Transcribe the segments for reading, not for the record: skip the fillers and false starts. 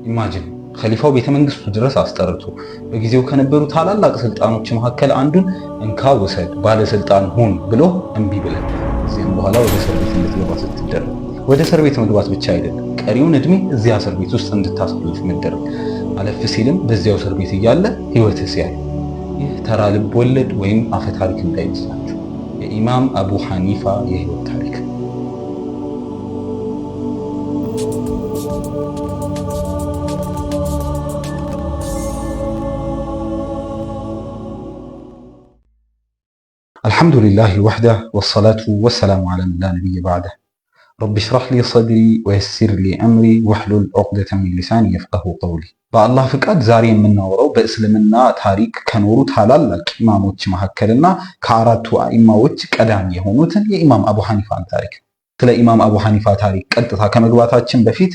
Imagine ኸሊፋው ቤተ መንግስቱ ድረስ አስጠርቶ በጊዜው ከነበሩ ታላላቅ ስልጣኖች መካከል አንዱን እንካ ውሰድ፣ ባለስልጣን ሁን ብሎ እምቢ ብለን ከዚያም በኋላ ወደ እስር ቤት እንድትገባ ስትደረግ፣ ወደ እስር ቤት መግባት ብቻ አይደለም፣ ቀሪውን እድሜ እዚያ እስር ቤት ውስጥ እንድታሳልፍ መደረግ፣ አለፍ ሲልም በዚያው እስር ቤት እያለ ህይወትህ ሲያልፍ፣ ይህ ተራ ልብ ወለድ ወይም አፈ ታሪክ እንዳይመስላችሁ የኢማም አቡ ሐኒፋ የህይወት ታሪክ። الحمد لله وحده والصلاة والسلام على من لا نبي بعده رب اشرح لي صدري ويسر لي أمري واحلل عقدة من لساني يفقهوا قولي። በአላህ ፍቃድ ዛሬ የምናወራው በእስልምና ታሪክ ከኖሩ ታላላቅ ኢማሞች መካከልና ከአራቱ አኢማዎች ቀዳሚ የሆኑትን የኢማም አቡ ሐኒፋን ታሪክ። ስለ ኢማም አቡ ሐኒፋ ታሪክ ቀጥታ ከመግባታችን በፊት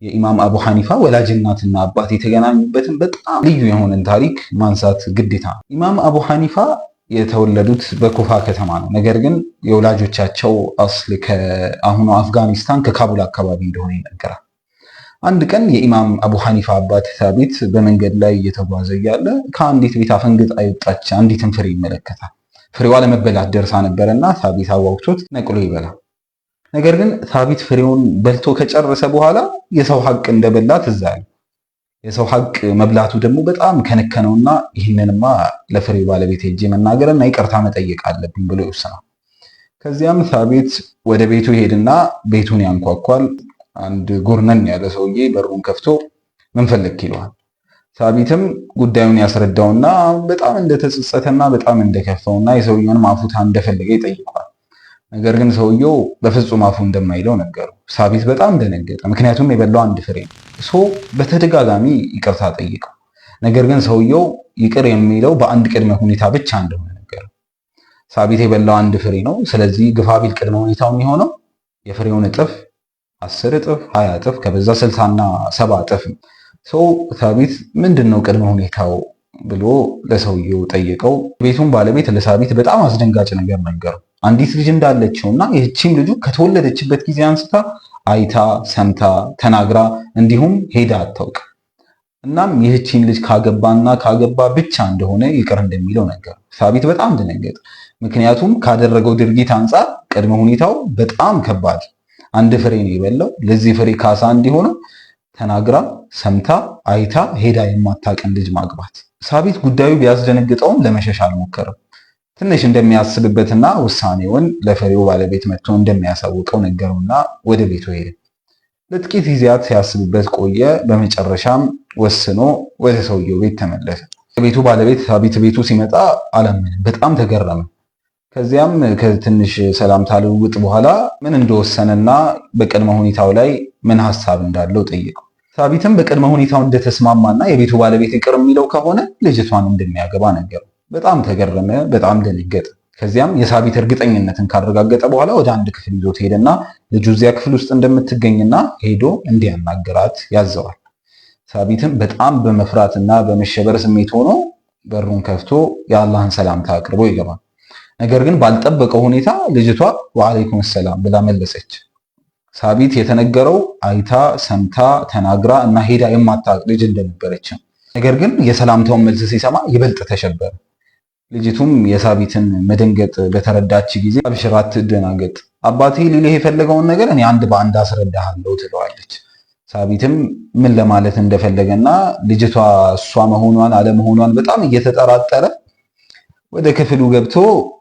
የኢማም አቡ ሐኒፋ ወላጅ እናትና አባት የተገናኙበትን በጣም ልዩ የሆነን ታሪክ ማንሳት ግዴታ ነው። ኢማም አቡ ሐኒፋ የተወለዱት በኩፋ ከተማ ነው። ነገር ግን የወላጆቻቸው አስል ከአሁኑ አፍጋኒስታን ከካቡል አካባቢ እንደሆነ ይነገራል። አንድ ቀን የኢማም አቡ ሐኒፋ አባት ሳቢት በመንገድ ላይ እየተጓዘ እያለ ከአንዲት ቤት አፈንግጣ የወጣች አንዲትን ፍሬ ይመለከታል። ፍሬዋ ለመበላት ደርሳ ነበረና ሳቢት አዋግቶት ነቅሎ ይበላል። ነገር ግን ሳቢት ፍሬውን በልቶ ከጨረሰ በኋላ የሰው ሐቅ እንደበላ ትዝ አለው። የሰው ሐቅ መብላቱ ደግሞ በጣም ከነከነውና ይህንንማ ለፍሬው ባለቤት ሄጄ መናገርና ይቅርታ መጠየቅ አለብኝ ብሎ ይወስናል። ከዚያም ሳቢት ወደ ቤቱ ይሄድና ቤቱን ያንኳኳል። አንድ ጎርነን ያለ ሰውዬ በሩን ከፍቶ ምን ፈለግክ ይለዋል። ሳቢትም ጉዳዩን ያስረዳውና በጣም እንደተጸጸተና በጣም እንደከፋውና የሰውየውንም አፉታ እንደፈለገ ይጠይቀዋል። ነገር ግን ሰውየው በፍጹም አፉ እንደማይለው ነገረው። ሳቢት በጣም ደነገጠ። ምክንያቱም የበላው አንድ ፍሬ ነው። So በተደጋጋሚ ይቅርታ ጠይቀው፣ ነገር ግን ሰውየው ይቅር የሚለው በአንድ ቅድመ ሁኔታ ብቻ እንደሆነ ነገረው። ሳቢት የበላው አንድ ፍሬ ነው። ስለዚህ ግፋቢል ቅድመ ሁኔታው የሚሆነው የፍሬውን እጥፍ 10 እጥፍ፣ 20 እጥፍ፣ ከበዛ 60ና 70 እጥፍ። So ሳቢት ምንድን ነው ቅድመ ሁኔታው ብሎ ለሰውየው ጠየቀው። ቤቱን ባለቤት ለሳቢት በጣም አስደንጋጭ ነገር ነገረው። አንዲት ልጅ እንዳለችውና ይህቺም ልጁ ከተወለደችበት ጊዜ አንስታ አይታ፣ ሰምታ፣ ተናግራ እንዲሁም ሄዳ አታውቅም። እናም ይህቺን ልጅ ካገባና ካገባ ብቻ እንደሆነ ይቅር እንደሚለው ነገረው። ሳቢት በጣም ደነገጠ። ምክንያቱም ካደረገው ድርጊት አንጻር ቅድመ ሁኔታው በጣም ከባድ፣ አንድ ፍሬ ነው የበላው። ለዚህ ፍሬ ካሳ እንዲሆነው ተናግራ፣ ሰምታ፣ አይታ፣ ሄዳ የማታውቅን ልጅ ማግባት። ሳቢት ጉዳዩ ቢያስደነግጠውም ለመሸሽ አልሞከረም። ትንሽ እንደሚያስብበትና ውሳኔውን ለፍሬው ባለቤት መጥቶ እንደሚያሳውቀው ነገረውና ወደ ቤቱ ሄደ። ለጥቂት ጊዜያት ሲያስብበት ቆየ። በመጨረሻም ወስኖ ወደ ሰውየው ቤት ተመለሰ። ቤቱ ባለቤት ሳቢት ቤቱ ሲመጣ አላመንም፣ በጣም ተገረመ። ከዚያም ከትንሽ ሰላምታ ልውውጥ በኋላ ምን እንደወሰነና በቅድመ ሁኔታው ላይ ምን ሀሳብ እንዳለው ጠየቀው። ሳቢትም በቅድመ ሁኔታው እንደተስማማና የቤቱ ባለቤት ይቅር የሚለው ከሆነ ልጅቷን እንደሚያገባ ነገረው። በጣም ተገረመ፣ በጣም ደነገጠ። ከዚያም የሳቢት እርግጠኝነትን ካረጋገጠ በኋላ ወደ አንድ ክፍል ይዞት ሄደና ልጁ እዚያ ክፍል ውስጥ እንደምትገኝና ሄዶ እንዲያናግራት ያዘዋል። ሳቢትም በጣም በመፍራትና በመሸበር ስሜት ሆኖ በሩን ከፍቶ የአላህን ሰላምታ አቅርቦ ይገባል። ነገር ግን ባልጠበቀው ሁኔታ ልጅቷ ወአለይኩም ሰላም ብላ መለሰች። ሳቢት የተነገረው አይታ፣ ሰምታ፣ ተናግራ እና ሄዳ የማታውቅ ልጅ እንደነበረች ነው። ነገር ግን የሰላምታውን መልስ ሲሰማ ይበልጥ ተሸበረ። ልጅቱም የሳቢትን መደንገጥ በተረዳች ጊዜ አብሽር፣ አትደናገጥ፣ አባቴ ሊልህ የፈለገውን ነገር እኔ አንድ በአንድ አስረዳሃለሁ ትለዋለች። ሳቢትም ምን ለማለት እንደፈለገና ልጅቷ እሷ መሆኗን አለመሆኗን በጣም እየተጠራጠረ ወደ ክፍሉ ገብቶ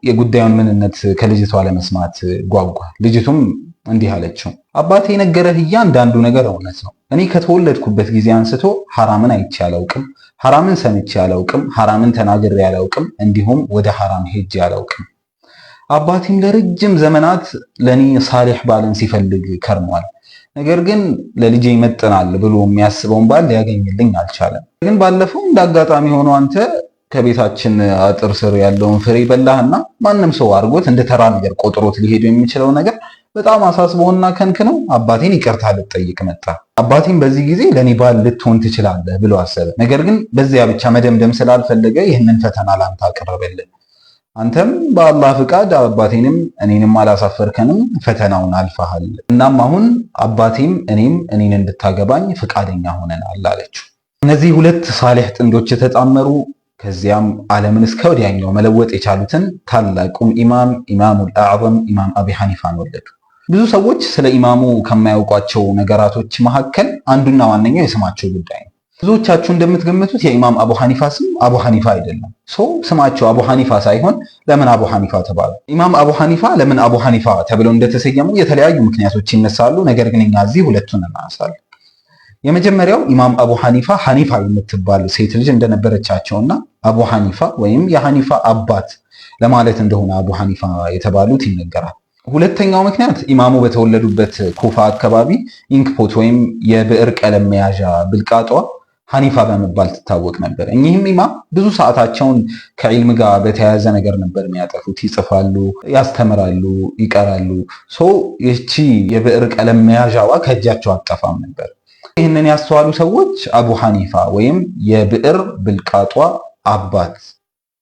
የጉዳዩን ምንነት ከልጅቷ ለመስማት ጓጓ። ልጅቱም እንዲህ አለችው፣ አባቴ የነገረህ እያንዳንዱ ነገር እውነት ነው። እኔ ከተወለድኩበት ጊዜ አንስቶ ሐራምን አይቼ አላውቅም፣ ሐራምን ሰምቼ አላውቅም፣ ሐራምን ተናግሬ አላውቅም፣ እንዲሁም ወደ ሐራም ሄጄ አላውቅም። አባቴም ለረጅም ዘመናት ለእኔ ሳሌሕ ባልን ሲፈልግ ከርሟል። ነገር ግን ለልጄ ይመጥናል ብሎ የሚያስበውን ባል ሊያገኝልኝ አልቻለም። ግን ባለፈው እንደ አጋጣሚ ሆኖ አንተ ከቤታችን አጥር ስር ያለውን ፍሬ በላህና ማንም ሰው አድርጎት እንደ ተራ ነገር ቆጥሮት ሊሄዱ የሚችለው ነገር በጣም አሳስቦና ከንክነው አባቴን ይቅርታ ልጠይቅ መጣ። አባቴን በዚህ ጊዜ ለእኔ ባል ልትሆን ትችላለህ ብሎ አሰበ። ነገር ግን በዚያ ብቻ መደምደም ስላልፈለገ ይህንን ፈተና ላንተ አቀረበልን። አንተም በአላህ ፍቃድ አባቴንም እኔንም አላሳፈርከንም፣ ፈተናውን አልፈሃል። እናም አሁን አባቴም እኔም እኔን እንድታገባኝ ፍቃደኛ ሆነናል አለችው። እነዚህ ሁለት ሳሌሕ ጥንዶች የተጣመሩ፣ ከዚያም ዓለምን እስከ ወዲያኛው መለወጥ የቻሉትን ታላቁን ኢማም፣ ኢማሙል አዕዘም ኢማም አቢ ሐኒፋን ወለዱ። ብዙ ሰዎች ስለ ኢማሙ ከማያውቋቸው ነገራቶች መካከል አንዱና ዋነኛው የስማቸው ጉዳይ ነው። ብዙዎቻችሁ እንደምትገምቱት የኢማም አቡ ሐኒፋ ስም አቡ ሐኒፋ አይደለም። So ስማቸው አቡ ሐኒፋ ሳይሆን ለምን አቡ ሐኒፋ ተባሉ? ኢማም አቡ ሐኒፋ ለምን አቡ ሐኒፋ ተብለው እንደተሰየሙ የተለያዩ ምክንያቶች ይነሳሉ። ነገር ግን እኛ እዚህ ሁለቱን እናነሳለን። የመጀመሪያው ኢማም አቡ ሐኒፋ ሐኒፋ የምትባል ሴት ልጅ እንደነበረቻቸውና አቡ ሐኒፋ ወይም የሐኒፋ አባት ለማለት እንደሆነ አቡ ሐኒፋ የተባሉት ይነገራል። ሁለተኛው ምክንያት ኢማሙ በተወለዱበት ኩፋ አካባቢ ink pot ወይም የብዕር ቀለም መያዣ ብልቃጧ ሐኒፋ በመባል ትታወቅ ነበር። እኚህም ኢማም ብዙ ሰዓታቸውን ከዒልም ጋር በተያያዘ ነገር ነበር የሚያጠፉት። ይጽፋሉ፣ ያስተምራሉ፣ ይቀራሉ። So ይቺ የብዕር ቀለም መያዣዋ ከእጃቸው አትጠፋም ነበር። ይህንን ያስተዋሉ ሰዎች አቡ ሐኒፋ ወይም የብዕር ብልቃጧ አባት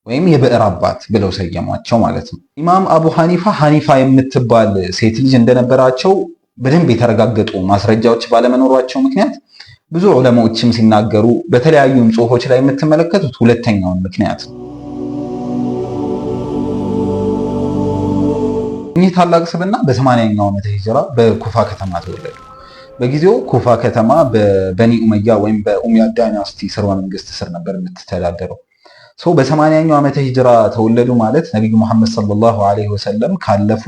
ወይም የብዕር አባት ብለው ሰየሟቸው ማለት ነው። ኢማም አቡ ሐኒፋ ሐኒፋ የምትባል ሴት ልጅ እንደነበራቸው በደንብ የተረጋገጡ ማስረጃዎች ባለመኖሯቸው ምክንያት ብዙ ዑለማዎችም ሲናገሩ በተለያዩም ጽሁፎች ላይ የምትመለከቱት ሁለተኛውን ምክንያት ነው። እኚህ ታላቅ ስብዕና በ80ኛው ዓመተ ሂጅራ በኩፋ ከተማ ተወለዱ። በጊዜው ኩፋ ከተማ በበኒ ኡመያ ወይም በኡሚያ dynasty ስርወ መንግስት ስር ነበር የምትተዳደረው። So በ80ኛው ዓመተ ሂጅራ ተወለዱ ማለት ነቢዩ ሙሐመድ ሰለላሁ ዐለይሂ ወሰለም ካለፉ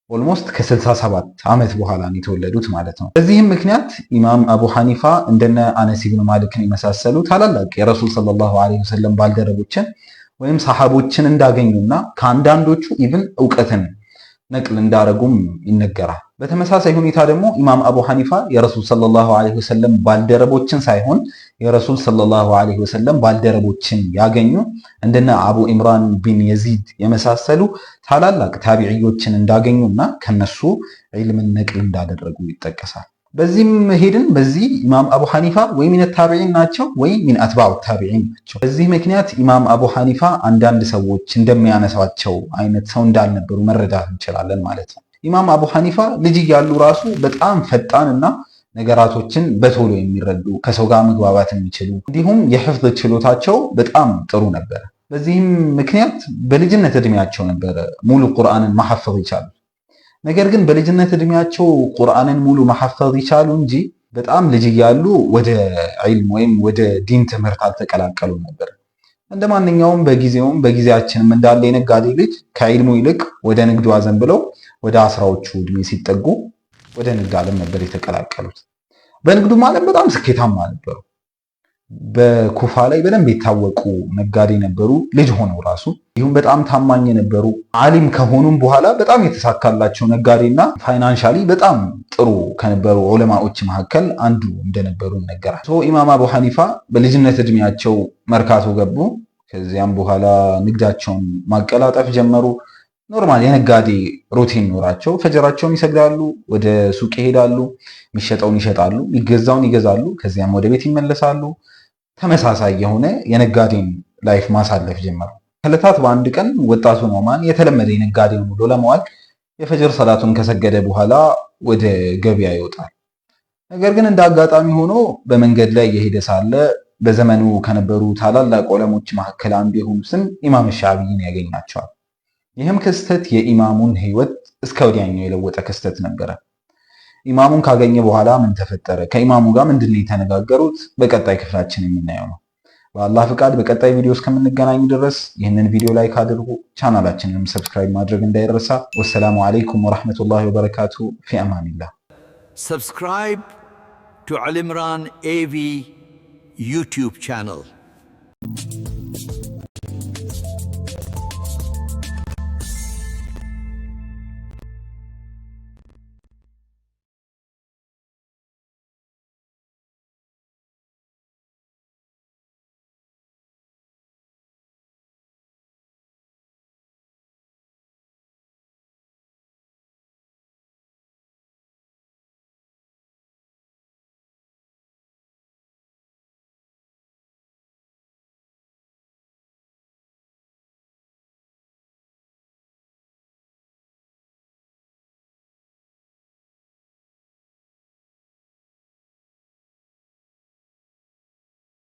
almost ከ67 ዓመት በኋላ ነው የተወለዱት ማለት ነው። በዚህም ምክንያት ኢማም አቡ ሐኒፋ እንደነ አነስ ኢብኑ ማሊክን የመሳሰሉ ታላላቅ የረሱል ሰለላሁ ዐለይሂ ወሰለም ባልደረቦችን ወይም ሰሐቦችን እንዳገኙና ከአንዳንዶቹ even እውቀትን ነቅል እንዳረጉም ይነገራል። በተመሳሳይ ሁኔታ ደግሞ ኢማም አቡ ሐኒፋ የረሱል ሰለላሁ ዐለይሂ ወሰለም ባልደረቦችን ሳይሆን የረሱል ሰለላሁ ዐለይሂ ወሰለም ባልደረቦችን ያገኙ እንደነ አቡ ኢምራን ቢን የዚድ የመሳሰሉ ታላላቅ ታቢዕዮችን እንዳገኙና ከነሱ ዒልምን ነቅል እንዳደረጉ ይጠቀሳል። በዚህም ሄድን በዚህ ኢማም አቡ ሐኒፋ ወይ ሚነ ታቢዒን ናቸው ወይ ሚን አትባዑ ታቢዒን ናቸው። በዚህ ምክንያት ኢማም አቡ ሐኒፋ አንዳንድ ሰዎች እንደሚያነሷቸው አይነት ሰው እንዳልነበሩ መረዳት እንችላለን ማለት ነው። ኢማም አቡ ሐኒፋ ልጅ እያሉ ራሱ በጣም ፈጣንና ነገራቶችን በቶሎ የሚረዱ፣ ከሰው ጋር መግባባት የሚችሉ፣ እንዲሁም የሕፍዝ ችሎታቸው በጣም ጥሩ ነበር። በዚህም ምክንያት በልጅነት እድሜያቸው ነበረ ሙሉ ቁርአንን ማሐፈዝ ይቻሉ። ነገር ግን በልጅነት እድሜያቸው ቁርአንን ሙሉ ማሐፈዝ ይቻሉ እንጂ በጣም ልጅ እያሉ ወደ ዒልም ወይም ወደ ዲን ትምህርት አልተቀላቀሉም ነበር። እንደ ማንኛውም በጊዜውም በጊዜያችንም እንዳለ የነጋዴ ልጅ ከዒልሙ ይልቅ ወደ ንግዱ አዘንብለው ወደ 10ዎቹ እድሜ ሲጠጉ ወደ ንግድ ዓለም ነበር የተቀላቀሉት። በንግዱ ዓለም በጣም ስኬታማ ነበሩ። በኩፋ ላይ በደንብ የታወቁ ነጋዴ ነበሩ፣ ልጅ ሆነው ራሱ። ይሁን በጣም ታማኝ የነበሩ፣ ዓሊም ከሆኑም በኋላ በጣም የተሳካላቸው ነጋዴና financially በጣም ጥሩ ከነበሩ ዑለማዎች መካከል አንዱ እንደነበሩ ይነገራል። ኢማም አቡ ሐኒፋ በልጅነት እድሜያቸው መርካቶ ገቡ። ከዚያም በኋላ ንግዳቸውን ማቀላጠፍ ጀመሩ። Normal የነጋዴ routine ኖራቸው ፈጀራቸውን ይሰግዳሉ፣ ወደ ሱቅ ይሄዳሉ፣ የሚሸጠውን ይሸጣሉ፣ የሚገዛውን ይገዛሉ፣ ከዚያም ወደ ቤት ይመለሳሉ። ተመሳሳይ የሆነ የነጋዴን life ማሳለፍ ጀመሩ። ከዕለታት በአንድ ቀን ወጣቱ ኖማን የተለመደ የነጋዴውን ውሎ ለመዋል የፈጅር ሰላቱን ከሰገደ በኋላ ወደ ገበያ ይወጣል። ነገር ግን እንደ አጋጣሚ ሆኖ በመንገድ ላይ እየሄደ ሳለ በዘመኑ ከነበሩ ታላላቅ ዑለሞች መካከል አንዱ የሆኑትን ኢማም ሻዕቢይን ያገኛቸዋል። ይህም ክስተት የኢማሙን ህይወት እስከ ወዲያኛው የለወጠ ክስተት ነበረ። ኢማሙን ካገኘ በኋላ ምን ተፈጠረ? ከኢማሙ ጋር ምንድን ነው የተነጋገሩት? በቀጣይ ክፍላችን የምናየው ነው። በአላህ ፍቃድ በቀጣይ ቪዲዮ እስከምንገናኝ ድረስ ይህንን ቪዲዮ like አድርጉ፣ ቻናላችንንም subscribe ማድረግ እንዳይረሳ። ወሰላሙ አለይኩም ወረሕመቱላሂ ወበረካቱ። ፊ አማኒላህ። Subscribe to Al Imran AV YouTube channel.